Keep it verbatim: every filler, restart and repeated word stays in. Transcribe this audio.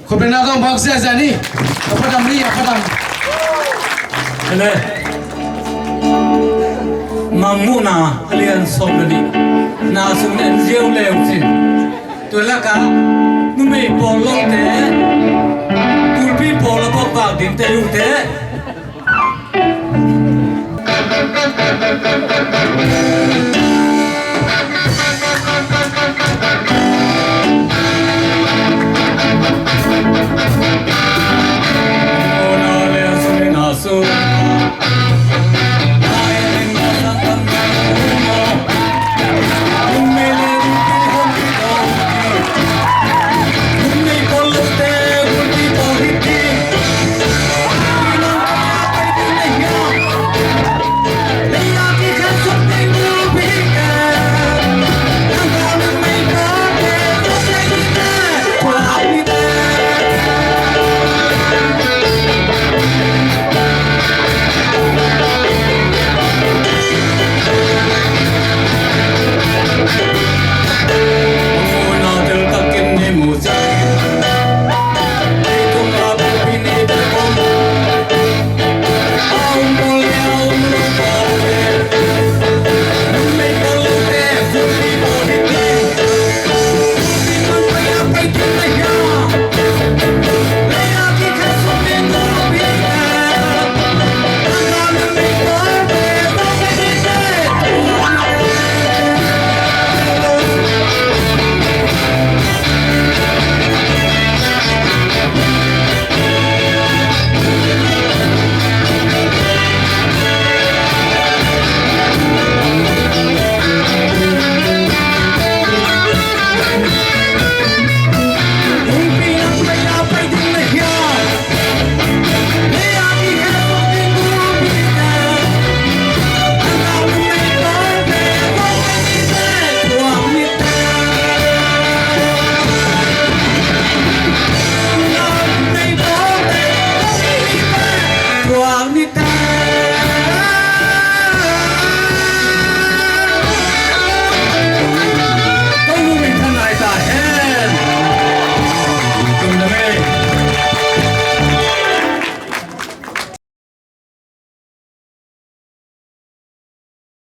Khutbetna zong bang sia sia ni. A padam ni, a padam. Ele. Mangmuhna a lian sawm le nih. Na sung en ziau leu cin. Tua laka numei pawl lote, kulpi pawl a bawk vak dingte ute.